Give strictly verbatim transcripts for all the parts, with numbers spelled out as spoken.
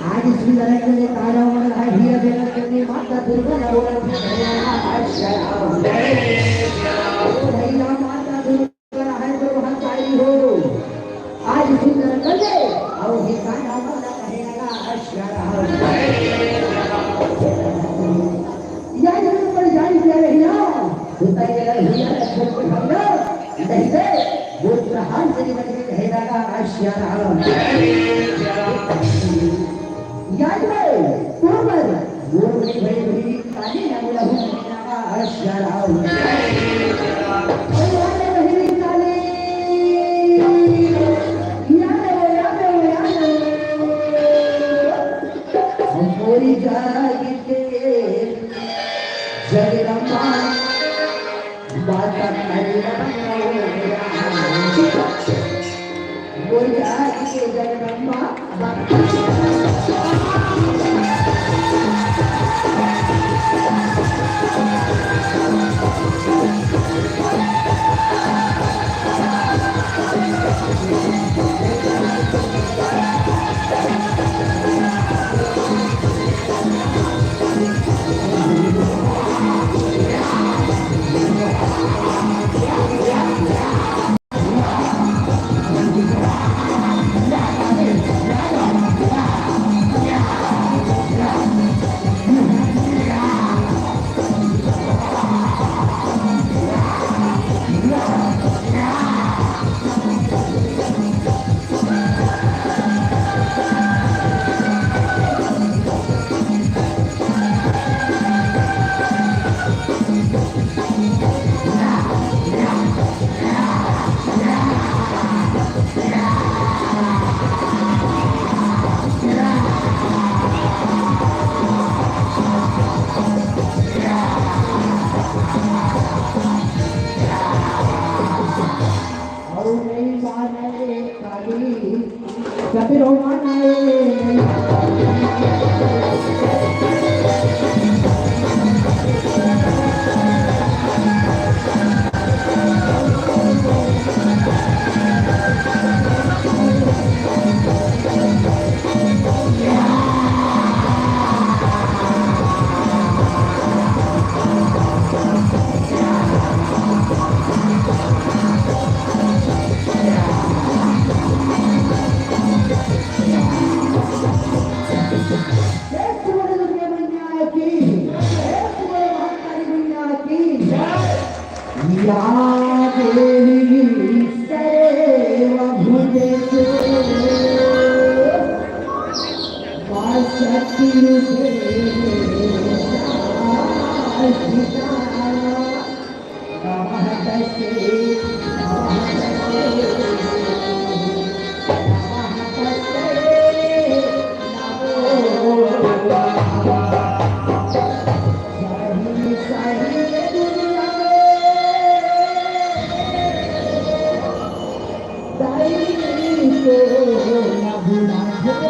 आज इस तरह के लिए तारा उमड़ रहा है, हीरा जगत के लिए माता दुर्गा ने बोला थी, भैया माता दुर्गा है तो वहाँ जाई हो। आज इस तरह कर ले, और ये गाना वाला कहे या जरूर पर जाई जा रही ना, होता ये लड़ हुई है, छोड़ के भाग जा, नहीं दे, वो प्रहार से निकल के कहे लगा, "आ श्यारा।" याद रहे, तोर बर, वो बड़ी बड़ी बड़ी काली ना बोला हूँ, कहे लगा, "आ श्यारा।" ओ याद रहे, बड़ी काली, याद रहे, याद रहे, याद रहे। हम पूरी जाग के जगदम्बा, माता करुणा हो गया। पूरी जाग के जगदम्बा, अउ नहीं माने काली, कबीर हो माने नहीं। एक बोले दुर्गा मैया की, एक बोले महाकाली मैया की। या देवी सर्वभूतेषु वसति रूपेण संस्थिता। नमः तस्यै, नमः तस्यै, नमः तस्यै, नमो नमः। जय हिंद, जय हिंद, दुनिया में। दाई को ना भुला दे।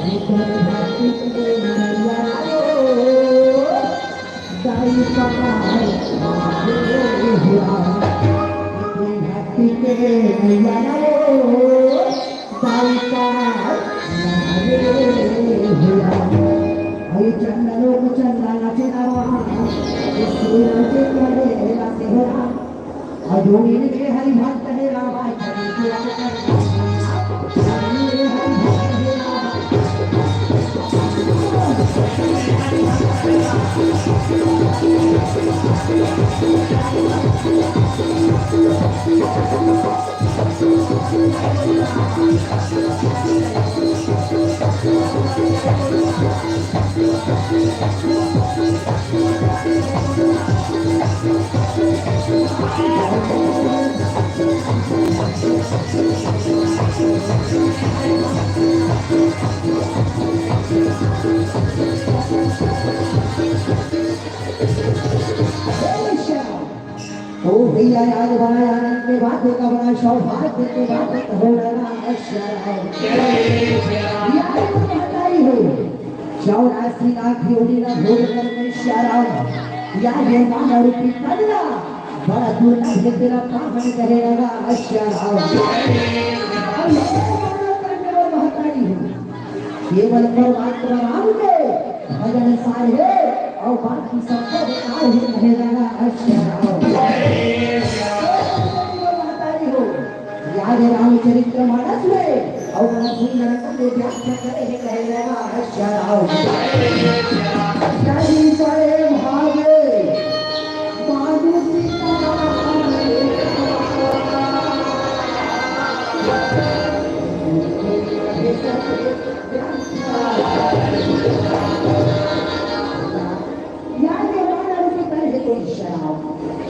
ये तो भक्ति के दरिया हो। दाई पार, हे राम, भक्ति के नैया लो, दाई पार, हे राम। अरे चंदनो को चंदा नाचे रामा, ये सूरज को ले नाचे हो राम। अधोइन के हरि भक्त हे रामा, जगत के अंदर। ओ भैया, आज बड़ा आनंद के बात है, बड़ा सौभाग्य के बात है, हो रहा है शराब। यार, तुम बताई हो, चौरासी लाख योनि ला भोग करके शराब, या ये मानव रूपी कदला, बड़ा दुर्लभ है तेरा पावन कहे लगा शराब। अब ये मानव करने वाला महतारी हो, केवल परमात्मा राम के भजन सार हे, अउ बाकी सब तो बेकार ही कहे लगा। अच्छा, राम। महतारी हो, याद है रामचरित्र मानस में, अउ मन सुंदर कले व्याख्या करे हे कहे लगा, अच्छा आओ। जय करे भावे, मानु सीता। या ये मानव की तरह कोई शराब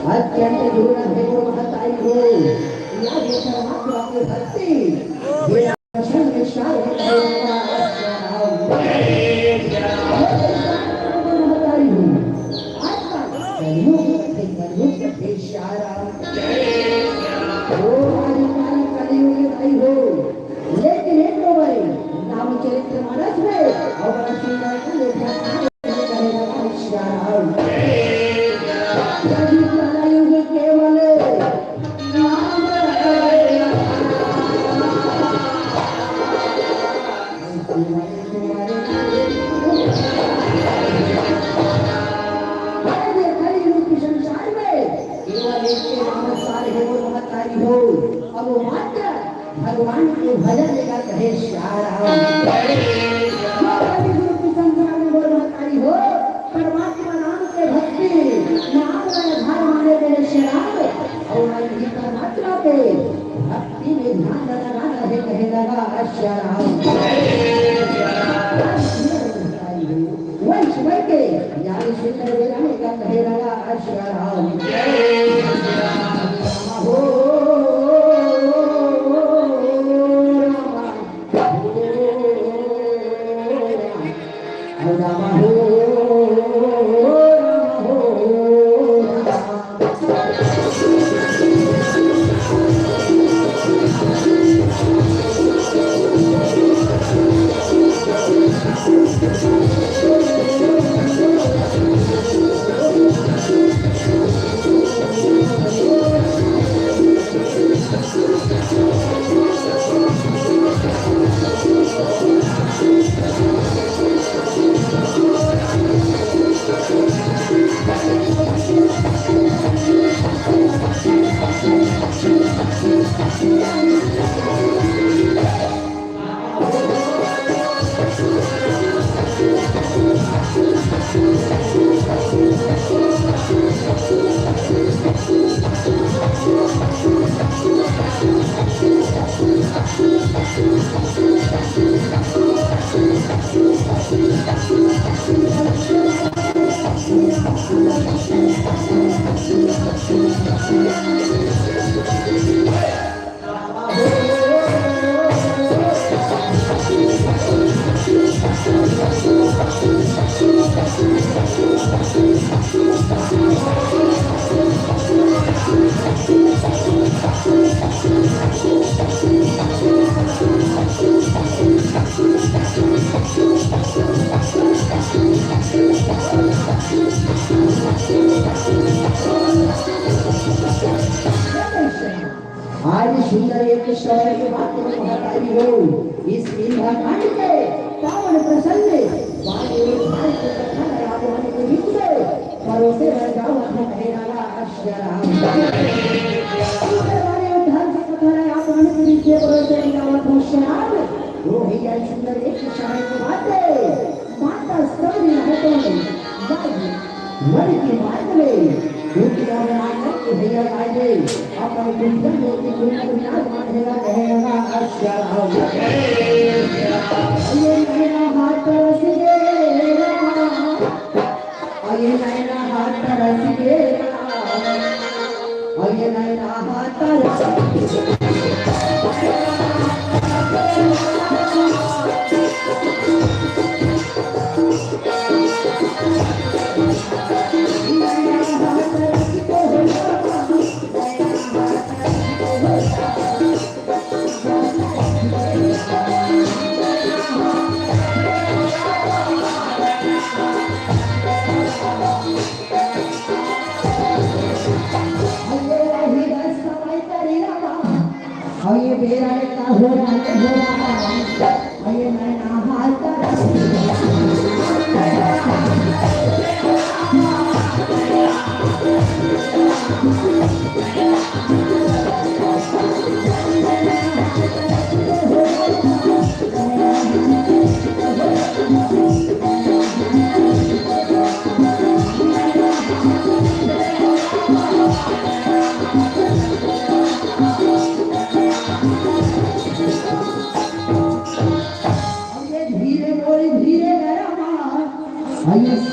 अत्यंत घोर है वो महताई हो। या ये परमात्मा की भक्ति, ये दर्शन विचार है वो महताई हो। आज का कलयुग के कलयुग के शराब। ओ हरि हरि कलयुग दाई हो। लेकिन एक दो बारी रामचरित मानस में और बड़ा सुंदर का लेखा करे लगा श्याम। कलयुग केवल राम। अरे कलयुग संसार में केवल एक के नाम सारे हो महतारी हो। अब वो मात्र भगवान के भजन लेकर कहे श्याम। जो कलयुग संसार में बोल महतारी हो, परमात्मा नाम के भक्ति, नाम का आधार माने मेरे श्याम। और मैं भी परमात्मा के भक्ति में ध्यान लगा रहे, कहे लगा श्याम। वंश बन के यार सुंदर विराम का कहे लगा श्याम। हो रामा, हो रामा, हो रामा, हो रामा। आज सुंदर एक समय के बात महतारी हो, इस इंद्रकांड के पावन प्रसंग में बाल एक भाई के कथा रावण के बीच में परोसे बर जावत हो कहे लगा श्याम। सुंदर वाले उद्धार के कथा रावण के बीच में परोसे बर जावत हो श्याम। वो ही आज सुंदर एक समय की बात है। माता सती रहते हैं, वन के मार्ग में कुटिया में आकर के भैया आए, अपन कुटिया में एक कुटिया में विराजमान है, कहे लगा, "अच्छा, आओ।" ये नैना हाथ तरस गया, ये नैना हाथ तरस गया, ये नैना हाथ तरस अउ ये बेरा ले का हो रहा है, हो रहा है। अउ ये नैना हाथ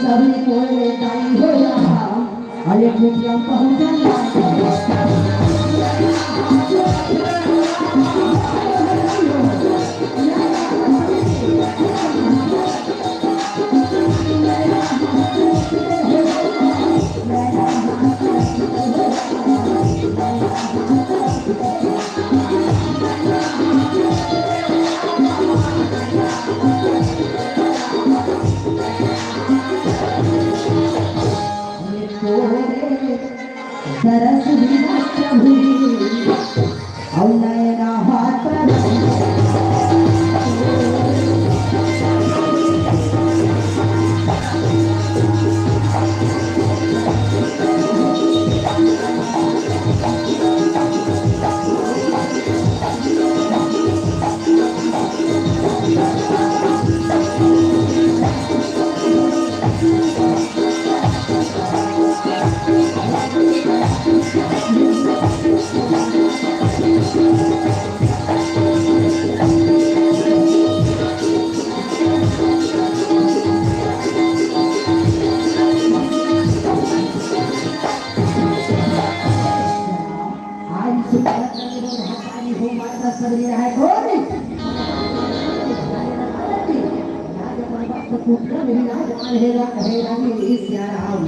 सभी कोई दाई हो रहा, अरे कुटिया पहुंचा। दरस बिना चढ़ी, अउ नैना हाथ आज सुबह का मेरा भगवान हो माता सबरी रहा है कौन? राज पर्वत कुटिया में राज माहेरा कहे रानी सियाराम।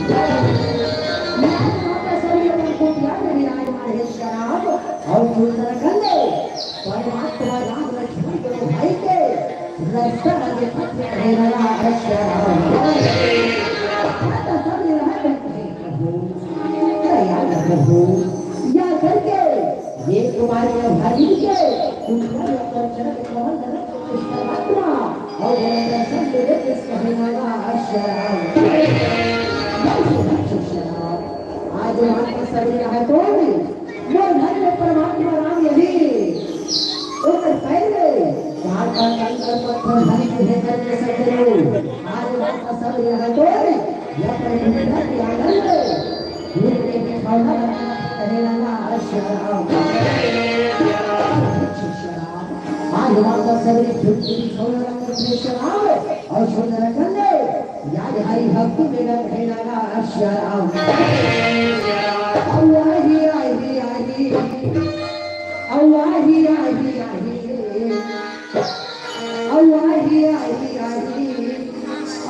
राज माता सबरी अपन कुटिया में विराजमान है सियाराम। और सुंदर कन्या परमात्मा राम लक्ष्मण दोनों भाई के रस्ता लगे पथ में रहा है सियाराम। माता सबरी रहा है प्रभु, दया प्रभु, या करके ये तुम्हारे भाई के तुम्हारे ऊपर चरण कमल रख के परमात्मा और वो प्रसन्न देख के कहने लगा सियाराम। आज माता सबरी रहा है तो मोर घर में परमात्मा राम यही। ओकर पैर में माता कंकर पत्थर धन की है करके सब लोग। आज माता सबरी रहा तो या प्रभु की आनंद। दूर में बिछौना लगा कहे लगा सियाराम। आज माता सबरी फिर बिछौना लगा कहे सियाराम। और सुंदर कन्या याद हरि भक्ति में लग है लगा सियाराम। अउ आही, आही, आही। अउ आही, आही, आही। अउ आही, आही, आही।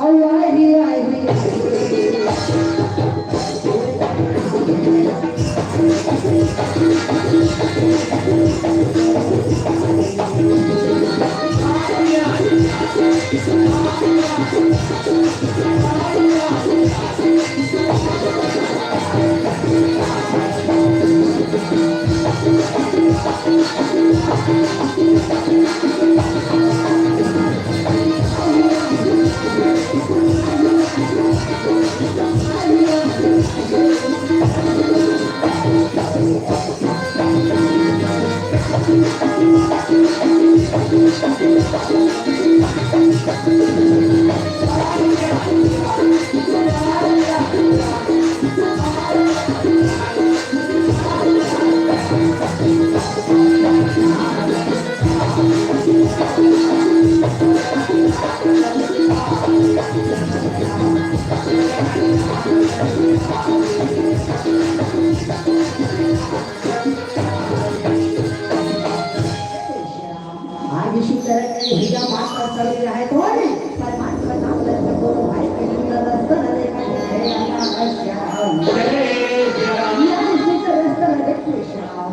अउ आही, आही, आही। आगे शुरू करेंगे, भैया मास्टर चल रहा है तो अरे, पर मास्टर नाम लग तो भाई के लिए रास्ता न देखा है, अल्लाह का श्याम। ये आगे शुरू कर रास्ता न देखो श्याम।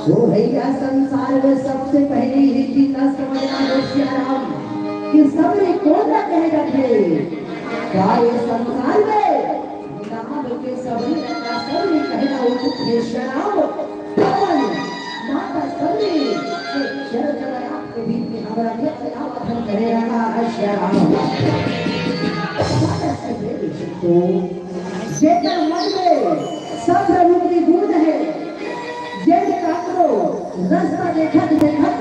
ओ भैया, संसार में सबसे पहली ही चीज न समझना हो श्याम, कि सबरी कोन ला कहे जाथे। का ये संसार में नाम के सबरी का सबरी कहना उचित है श्याम। पवन माता सबरी के चरण कमल आपके बीच में हमारा व्यक्त आवत हम करे रहा है श्याम। माता सबरी तो जेकर मन में सब प्रभु की गुण है, जेकर काकरो रास्ता देखत देखत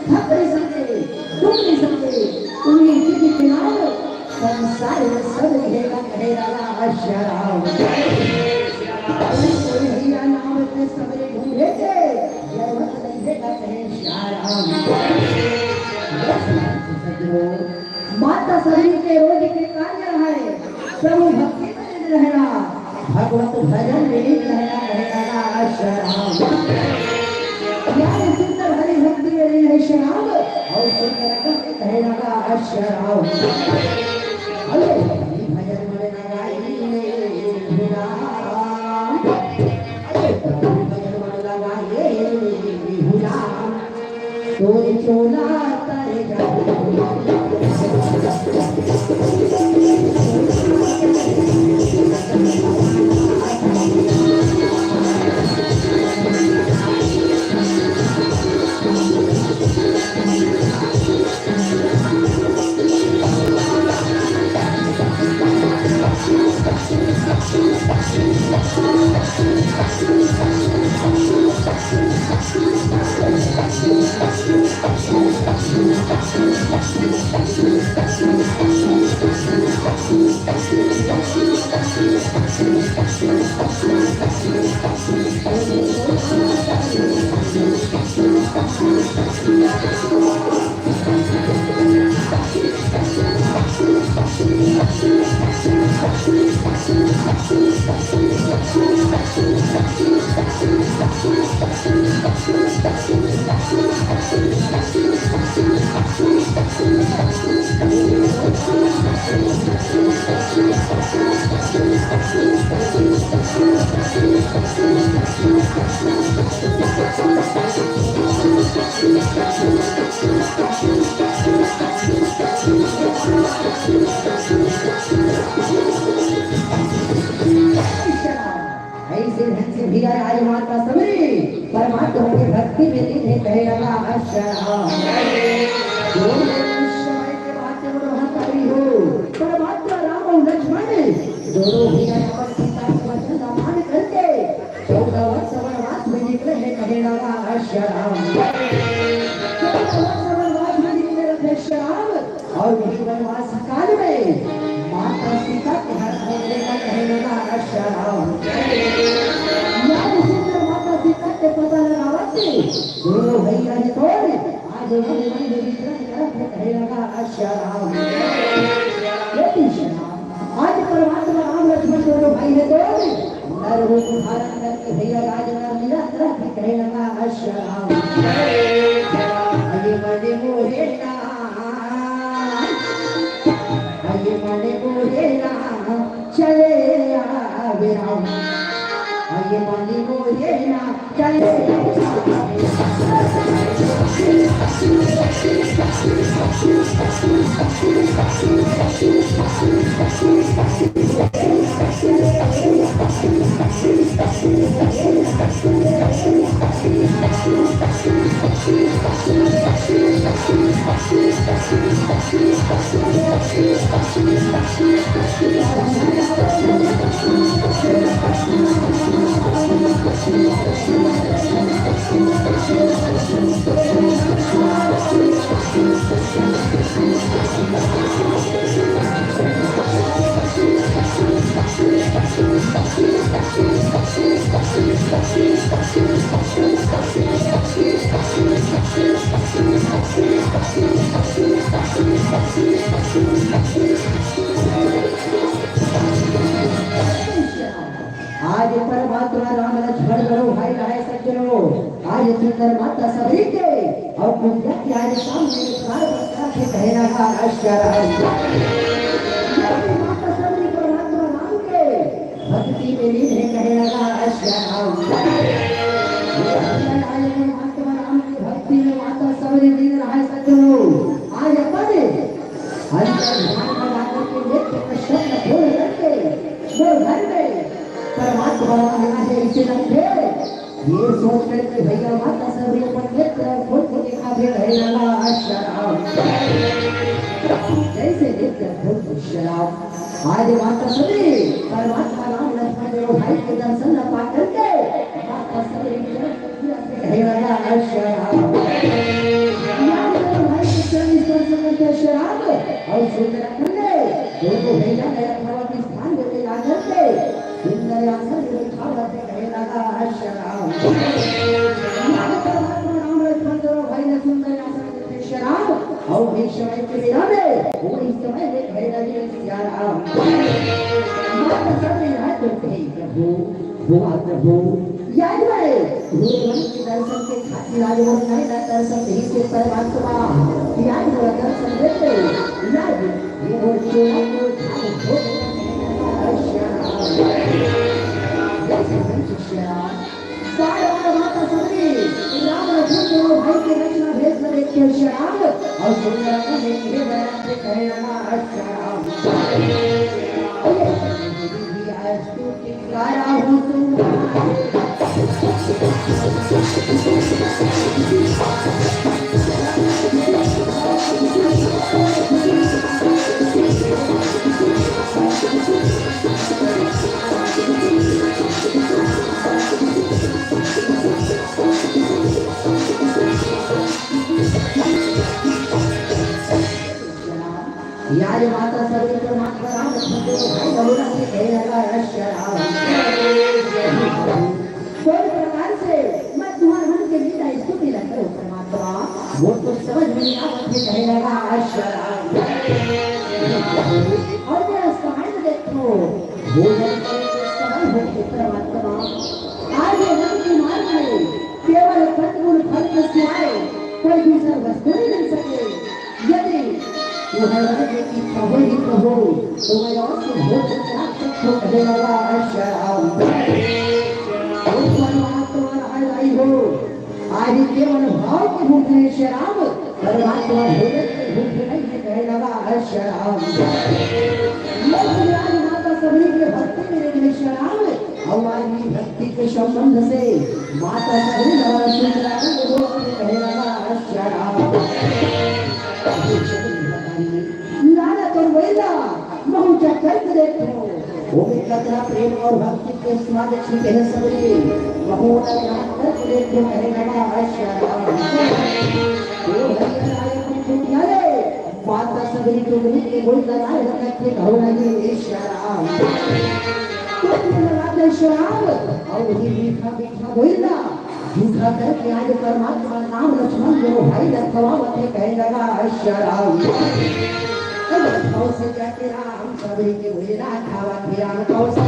फकरी संगे, दुखरी संगे, उन्हीं की किनार संसार में सब रहेगा, कहे रहा श्याम। कोई हीरा नाम के सबरे ढूंढे थे, जरूरत नहीं है, कहे श्याम। माता सबरी के रोज के कार्य है। प्रभु भक्ति में लीन रहना, भगवत भजन में लीन रहना, कहना गा श्री राम। यार सुंदर हरि भक्ति में लीन है श्री राम, और सुंदर भक्ति कहना गा श्री राम। अरे हरि भजन मन लगाई रे राम, अरे प्रभु भजन मन लगाई रे राम। तोरे चोला तारे जा। ऐसे ढंग से भैया आज माता सबरी परमात्मा के भक्ति में लीन है, कहे लगा अक्षर। दोनों समय के बात में महतारी हो, परमात्मा राम और लक्ष्मण दोनों भैया अपन पिता के वचन का मान करके चौदह वर्ष वनवास में निकले हैं, कहे लगा अक्षर। चौदह वर्ष वनवास में निकले रहे श्री राम। और वही वनवास काल में माता सीता के हरण होने का कहने लगा अक्षर। याद सुंदर माता सीता के पता लगावत दोनों भैया ने तोड़ आज वन वन में विचरण करत है, कहने लगा अक्षर। ये श्री राम, आज परमात्मा राम लक्ष्मण दोनों भाई ने तोड़ नर रूप धारण करके भैया राज नर लीला करत है, कहने लगा अक्षर। अये मन मोहे ना, अये मन मोहे ना, चले आवे राम। अये मन मोहे ना, चले आवे राम। आज परमात्मा राम लक्ष्मण दोनों भाई रहे सज्जनों, आज सुंदर माता सबरी के और कुंतिया के आज सामने विस्तार बस्ता के कहना का आश्चर्य है। जब भी माता सबरी परमात्मा राम के भक्ति में लीन है, कहना का आश्चर्य है। आज परमात्मा राम की भक्ति में माता सबरी लीन रहे सज्जनों, आज अपन अंतर ध्यान में जाकर के नित्य कश्यप न छोड़ करके वो घर में परमात्मा राम यहाँ से इसे रखे। ये सोच करके भैया माता सबरी अपन नित्य और खुद को दिखा दे रहे लगा शराब। जैसे नित्य खुद शराब। आज माता सबरी परमात्मा राम लक्ष्मण दोनों भाई के दर्शन न पा करके माता सबरी कहने लगा, "अक्षरा।" यार, मेरे भाई के चरण स्पर्श करके शराब और सुंदर खंडे दोनों भैया ने अथवा के स्थान में ले आकर के सुंदर आसन में बिठावा से कहने लगा, "अक्षरा।" यार, परमात्मा राम लक्ष्मण दोनों भाई ने सुंदर आसन में शराब अउ वही समय के बेरा में, वही समय में कहे लगे, "सिया राम।" माता सबरी राय तो कही, "प्रभु, हुआ प्रभु, याद आए, भगवान के दर्शन के खातिर आज वो नैना दर्शन ही से परमात्मा, याद वो दर्शन देते, याद ये वो चोला को उठा के धो देना।" सिया राम। बार बार माता सबरी राम लक्ष्मण दोनों भाई के रचना भेद न देखे श्याम और सुंदर में मेरे बना के कहे लगा श्याम। अस्तु टिकारा हो तुम। यार माता सबरी परमात्मा राम लक्ष्मण दोनों भाई बहुरा से कहे लगा, "अश्य राम।" कोई प्रकार से मैं तुम्हारे मन के लीला स्तुति न करूं परमात्मा, वो तो समझ में नहीं आवत है, कहे लगा, "अश्य राम।" और मेरा स्थान देखो, भोजन करने के समय हो गए परमात्मा। आज ये वन के मार्ग में केवल कंदमूल फल के सिवाय कोई दूसरा वस्तु नहीं मिल सके। यदि तुम्हारे मन की इच्छा होगी प्रभु, तो मैं और से भोजन प्राप्त हो, कहे लगा श्याम। उस परमात्मा आई हो, आज केवल भाव के भूख में श्याम, परमात्मा भोजन के भूख नहीं है, कहे लगा श्याम। लोग आज माता सबरी के भक्ति में लगे श्याम, हमारी भक्ति के संबंध से माता सबरी हमारा सुंदरानंद को अपने कहे लगा श्याम। नाना तो वैला महू चक्कर के देखो, वो भी कतरा प्रेम और भक्ति के स्वाद छिपे हैं सबरी, महू ना करके देखो, कहे लगा श्याम। ओ हरिया राय कुछ नहीं आए, माता सबरी टुकड़ी के कोई लड़ाई हो सकती हो नहीं श्याम। तो तुम लगा दे श्याम, और वही मीठा मीठा बोलना, झूठा करके आज परमात्मा राम लक्ष्मण दोनों भाई लखवावत है, कहे लगा श्याम। अब लखवाओ से जाके राम सबरी के वही राखावा ध्यान पाओ से।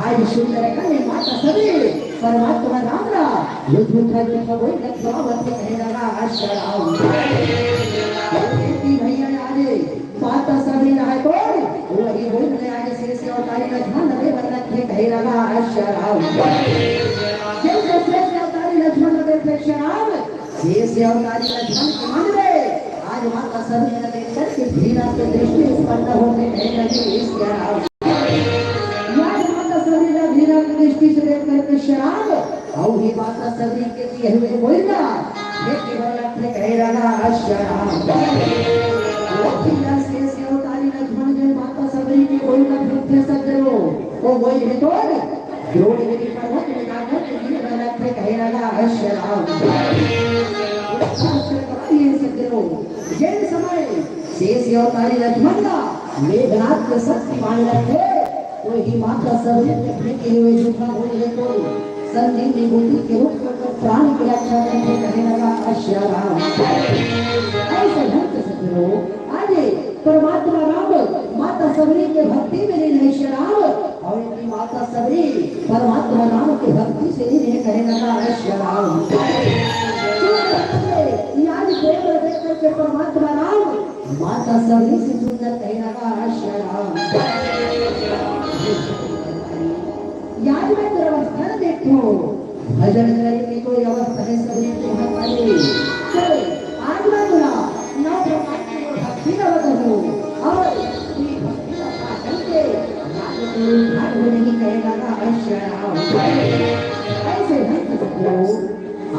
आज सुंदर कन्या माता सबरी परमात्मा राम रा युद्ध उठा के खबोई लखवावत कहे लगा श्याम। भैया आज माता सबरी ना है कोई, वही बोल रहे आज शेष अवतारी लक्ष्मण देव रखे कहे लगा श्याम। जब शेष अवतारी लक्ष्मण देव श्याम, शेष अवतारी लक्ष्मण के मन में आज माता सबरी का देख करके घृणा की दृष्टि उत्पन्न होने कहे लगी श्याम। आज माता सबरी का घृणा की दृष्टि से देख करके श्याम, और ही माता सबरी के दिए हुए बोलना, ये केवल अपने कहे लगा श्याम। वो भी शेष अवतारी लक्ष्मण जो माता सबरी के बोलना फिर थे सज्जनों, वो वही है तो द्रोणगिरी पर्वत में जाकर के वीर बना थे कहे लगा श्याम। शास्त्र का ये सज्जनों, जैन समय शेष अवतारी लक्ष्मण का मेघनाथ के शक्ति मान रखे, तो ही माता सबरी के लिए वे झूठा बोल रहे तो संजीवनी बूटी के रूप में तो प्राण की रक्षा करने कहे लगा श्याम। ऐसे ढंग से सज्जनों, आज परमात्मा राम माता सबरी के भक्ति में लीन है श्याम, और इनकी माता सबरी परमात्मा राम की भक्ति से लीन है कहे लगा श्याम। आज परमात्मा राम माता सबरी से सुंदर कहे लगा, "अश्या राम।" याद में दुरावस्था न देखो, भजन करे की कोई अवस्था है सबरी के भगवान। चलो, आज मैं बोला, नौ प्रकार की भक्ति का बताऊं, और ये भक्ति का पाठ करके राम को उद्धार होने की कहे लगा, "अश्या राम।" ऐसे ढंग से सज्जनों,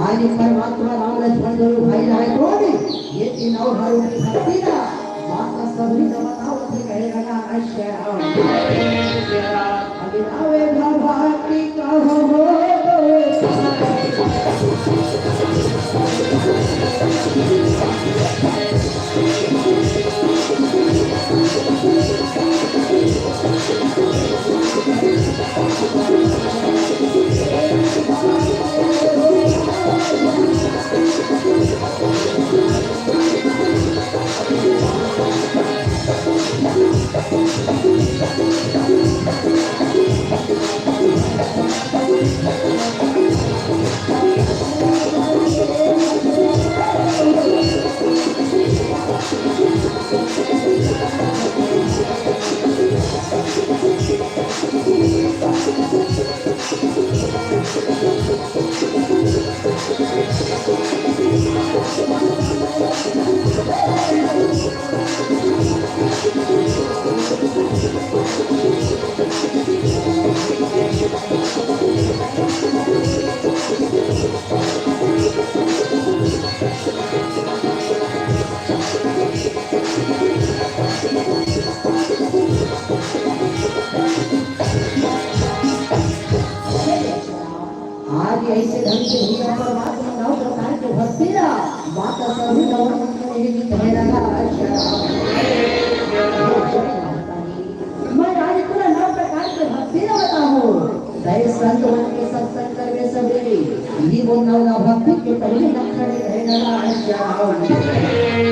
आज परमात्मा राम लक्ष्मण दोनों भाई रहे कौन? ये तीनों हर उनकी भक्ति का माता सबरी का बताओ थे कहे लगा, "अश्या राम।" अगिनावे भक्ति का हो। आज ऐसे ढंग से भैया परमात्मा नौ प्रकार के भक्ति ला माता सभी नौ मंत्र में भी कहे लगा, "अक्षरा।" मैं आज पूरा नौ प्रकार के भक्ति ला बताऊं। गए संत बन के सत्संग करवे सबेरे, ये वो नौ भक्ति के पहले लक्षण कहे लगा, "अक्षरा।" ये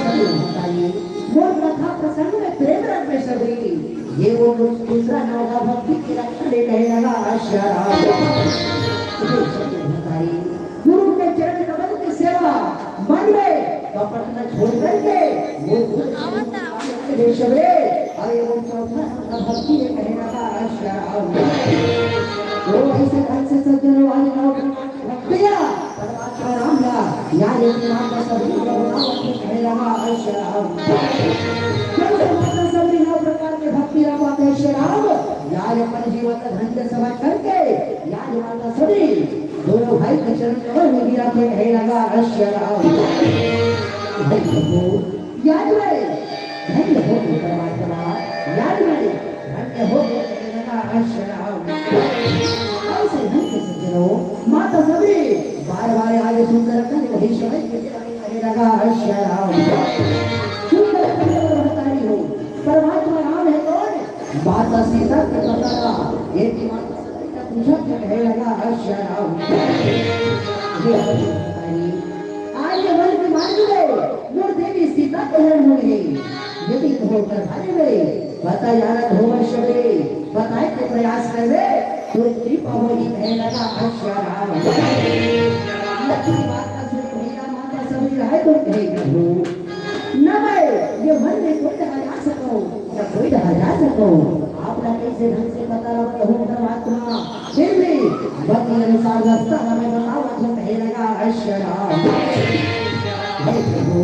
सब बताइए। मोर कथा प्रसंग में प्रेम रखवे सबेरे, ये वो दूसरा नौ भक्ति के लक्षण कहे लगा, "अक्षरा।" गुरु के चरण कमल की सेवा, मन में कपट न छोड़ करके वो गुरु के चरण कमल की सेवा, और ये वो चौथा नौ भक्ति ये कहे लगा, "अक्षरा।" तो ऐसे ढंग से सज्जनों, आज नौ भक्तिया परमात्मा राम ला, या यदि माता सबरी रघुनाथ के कहे लगा, "अक्षरा।" जब से माता सबरी नौ प्रकार के भक्ति ला पाते, "अक्षरा।" या अपन जीवन का धन के समर्पण करके, या माता सबरी दोनों भाई के चरण कमल में गिरा के कहे लगा, "अक्षरा।" भाई प्रभु, याद में धन्य हो गए परमात्मा, याद में धन्य हो गए, कहने लगा, "अक्षरा।" ऐसे ढंग से सज्जनों, माता सबरी बार बार आगे सुंदर खंड वही समय के लिए कहने लगा, "अक्षरा।" सुंदर खंड में महतारी हो, परमात्मा राम है कौन? माता सीता के पता था, ये माता सबरी का पूछा तो कहे लगा, "अक्षरा।" ये बताइए, आज ये वन के मार्ग में मोर देवी सीता के हरण हो गई। यदि कहो कर भले में पता यारत हो वंश में, बताए के प्रयास करवे, तो कृपा होई कहे लगा, "अक्षरा।" लक्ष्मी बात का सुनी भैया माता सबरी रहे तो कहे, "प्रभु, न मैं ये वन में कोई रहा जा सकूं, न कोई रहा जा सकूं।" आप ना कैसे ढंग से पता लगा कहूं परमात्मा, फिर भी वन के अनुसार रास्ता हमें बताओ, तो कहे लगा, "अक्षरा।" हे प्रभु,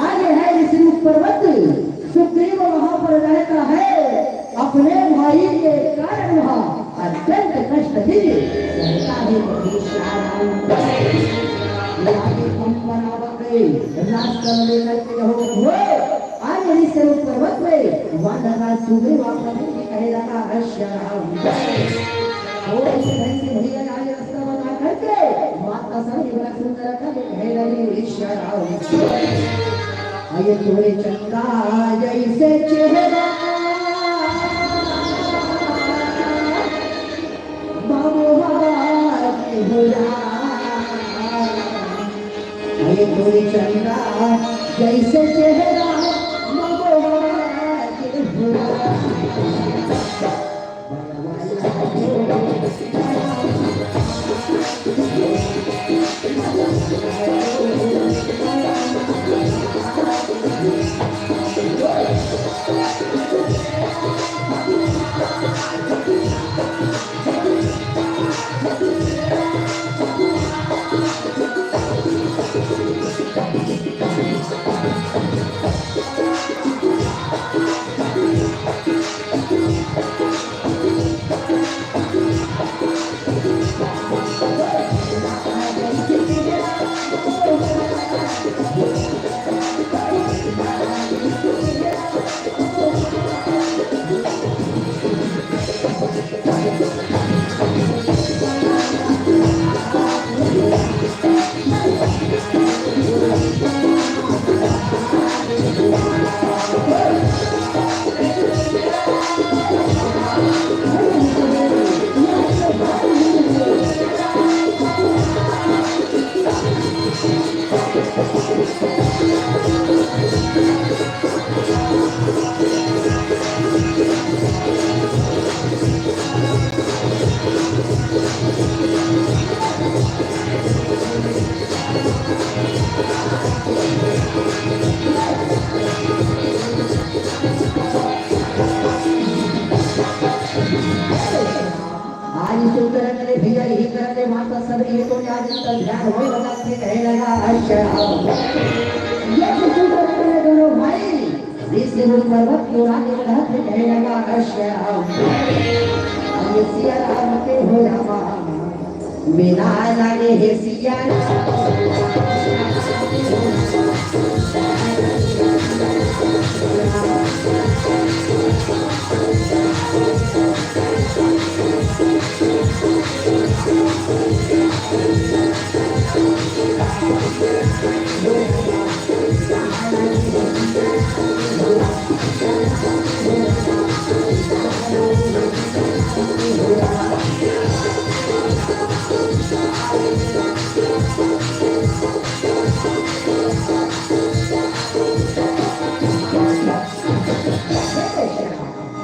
आगे है ऋषिमुख पर्वत, सुग्रीव वहां पर रहता है, अपने भाई के कारण वहां अत्यंत कष्ट भी सहता है। आगे हम बनावत रास्ता लेकर के रहो हो, आगे ऋषिमुख पर्वत में वानर राज सुग्रीव अपना भी कहे लगा, "अक्षरा।" और इस ढंग से भैया आगे रास्ता बता करके माता सबरी बड़ा सुंदर खंड कहे लगी, "अक्षरा।" अये तोरे चंदा जैसे चेहरा, बाबुआ के भुला। अये तोरे चंदा जैसे चेहरा, बाबुआ के भुला। आज सुंदर करे भैया, यही तरह के माता सब ये तो आज तक ध्यान होए लगा के कहे लगा, अच्छा। ये तो सुंदर करे दोनों भाई, इस गुरु पर्वत को राज कहा के कहे लगा, अच्छा। अब ये सिया राम के हो रामा, बिना लगे हे सिया राम।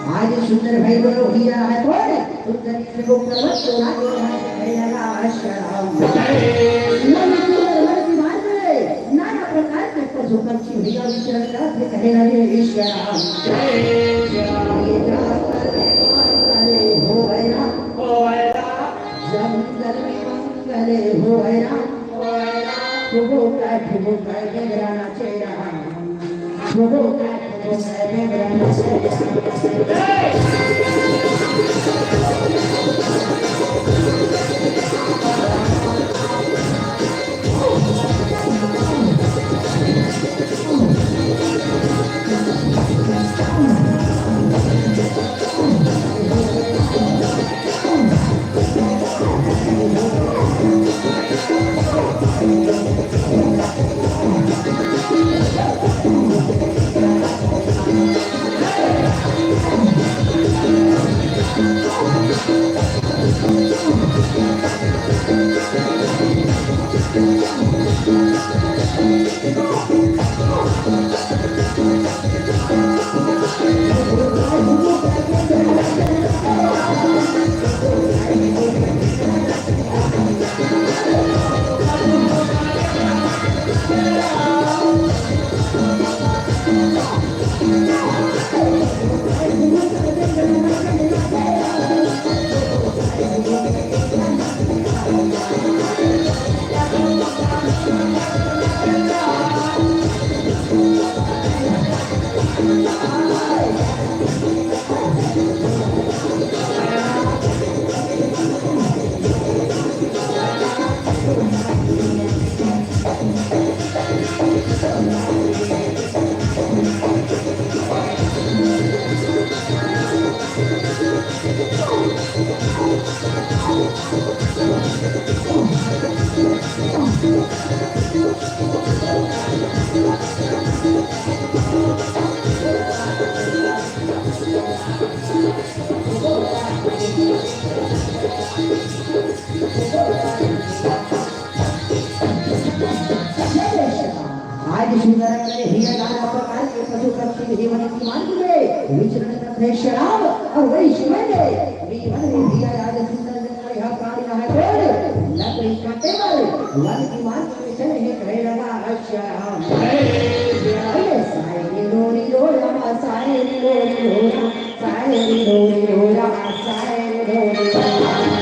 आज सुंदर भाई बोलो, हीरा है तोड़, सुंदर को पर्वत तोड़ा, जो है लगा आश्रम। मन सुंदर मन की बात है, नाना प्रकार के पशु पक्षी भैया विचरण करत हे, कहे लगे, "ईश्वर राम, जय श्याम, ये जात वाले हो गया, हो गया।" जंगल में मंगल हो गया, हो गया। ठुमका, ठुमका, गगरा नाचे रहा। ठुमका, ठुमका, गगरा नाचे रहा। आज सुंदर करे हीरा लाल प्रकार के पशु पक्षी जीवन की मार्ग में विचरण करते शराब और वही समय में जीवन में भी आज सुंदर जंगल यह प्राणी महाकोर लकड़ी काटे वाले वन की मार्ग में चले हैं, कहे लगा, अच्छा। अरे साई रे रो री रो रामा, साई रे रो री रो रामा, साई रे रो री रो रामा, साई रे रो री रो रामा।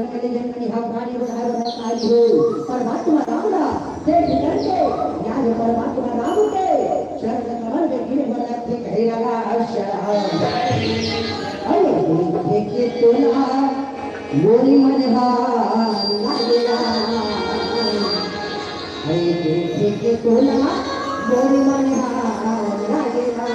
के लिए जन्म लिहा प्राणी बना बना आई हो। परमात्मा राम ला देख करके, या जो परमात्मा राम के चरण कमल में गिरे बना के कहे लगा, "अक्षर हम देखे के तोला मोरी मन हा लागेला।" अरे देखे के तोला मोरी मन हा लागेला।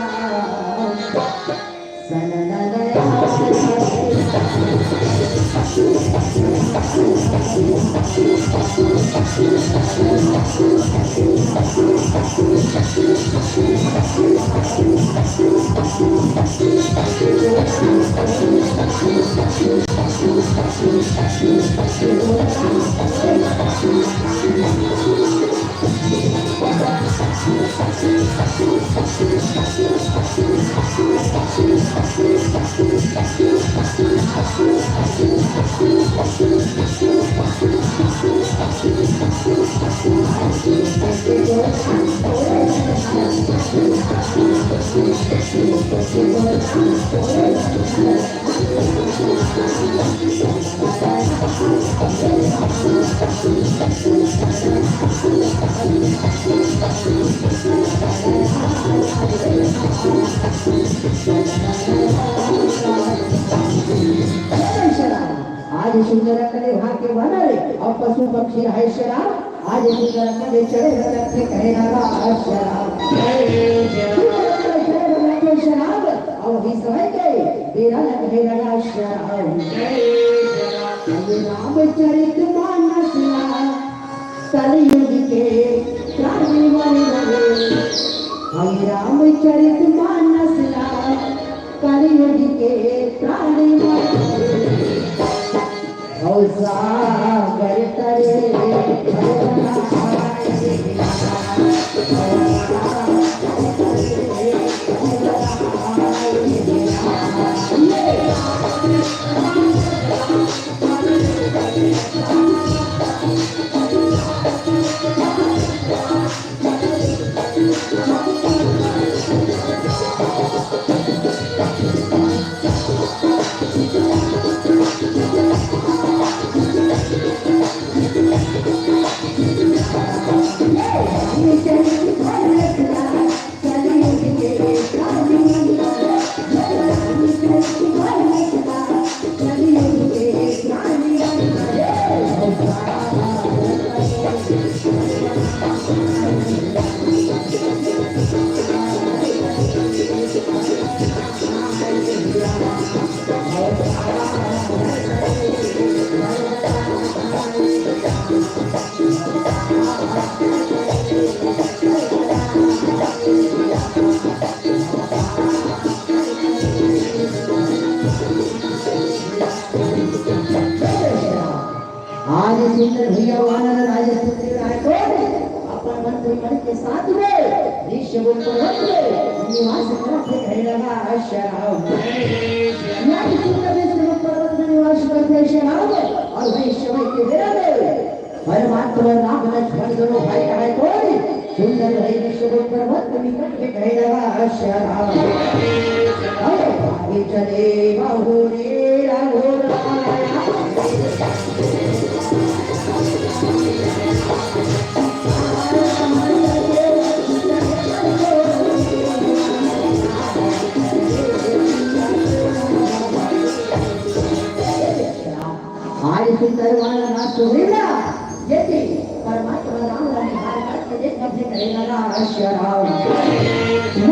आज सुंदर कले भाग्य बनल, अब पशु पक्षी है शराब। आज सुंदर कले चढ़े रथ के कहे लगा शराब। सुंदर कले चढ़े रथ के शराब, अब ही समय के बेरा न कहे लगा शराब। ये रामचरित मानस ला कलयुग के प्राणी मन रहे। हम रामचरित मानस ला कलयुग के प्राणी मन रहे। और सागर तरे भगवान आज सुंदर भैया वानर राज सुंदर राय को अपन मंत्रीगण के साथ में ऋषभ पर्वत में निवास करत हे कहे लगा शराब। या सुंदर ऋषभ पर्वत में निवास करत हे शराब और वही समय के बेरा में परमात्मा राम लक्ष्मण दोनों भाई कहे कोई सुंदर भाई ऋषभ पर्वत के निकट के कहे लगा शराब। अब भाई चले बाबू रे राघो राया। आज सुंदर वाला रात सुहेला, यदि परमात्मा राम रानी हार करके देख अपने करेगा ना अवश्य राम।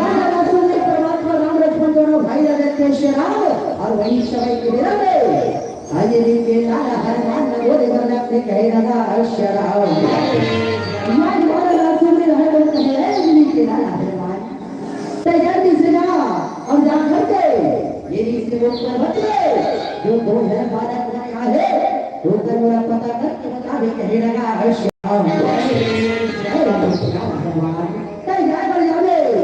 वाला रात सुन परमात्मा राम लक्ष्मण दोनों भाई लगे थे श्री राम और वही समय के विरह में अंजनी के लाला हनुमान ने बोले बरना अपने करेगा ना अवश्य राम। वाला रात सुन हर लोग कहे, "अंजनी के लाला हनुमान।" तैयारी से जा और जा करके ये ऋषि को पर्वत में जो दो है बालक बने आहे, तो कर मोला पता करके बता भी कहे लगा है श्याम। हे राम भगवान, तैयार हो जावे,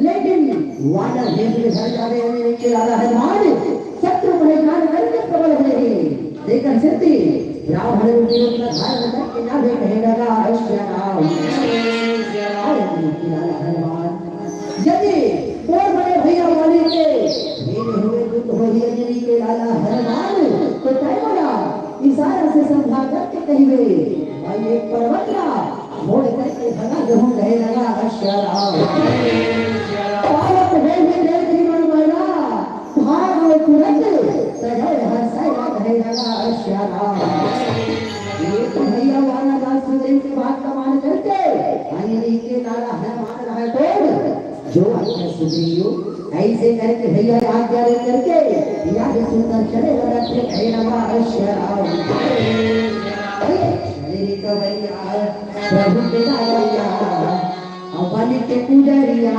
लेकिन वानर भेष में भर जावे, मेरे के लाला हनुमान शत्रु पहचान करके प्रबल हुए हैं। लेकिन सिद्धि ब्राह्मण रूपी रूप में धारण करके जावे कहे लगा है श्याम। हे मेरे के लाला हनुमान, यदि मोर बड़े भैया वाली के भेजे हुए दूत होही अंजनी के लाला हनुमान, तो तय बोला, इशारा से समझा करके कहिबे, भाई एक पर्वत ला मोड़ करके भगा देहूं, कहे लगा अश्या राम। पावत हे ही देव जीवन मैया, भाग में तुरंत सजय हर्षय ला, कहे लगा अश्या राम। ये तो भैया वाला दास सुग्रीव के बात का मान करके अनिल के नारा है मान रहा है कौन? जो आज्ञा सुग्रीव, ऐसे करके भैया आज्ञा ले करके, या भी सुंदर चले वाला थे, हे नमः अवश्य राम। अरे, चले रे कवैया, प्रभु के गावैया, अपन के पुजरिया।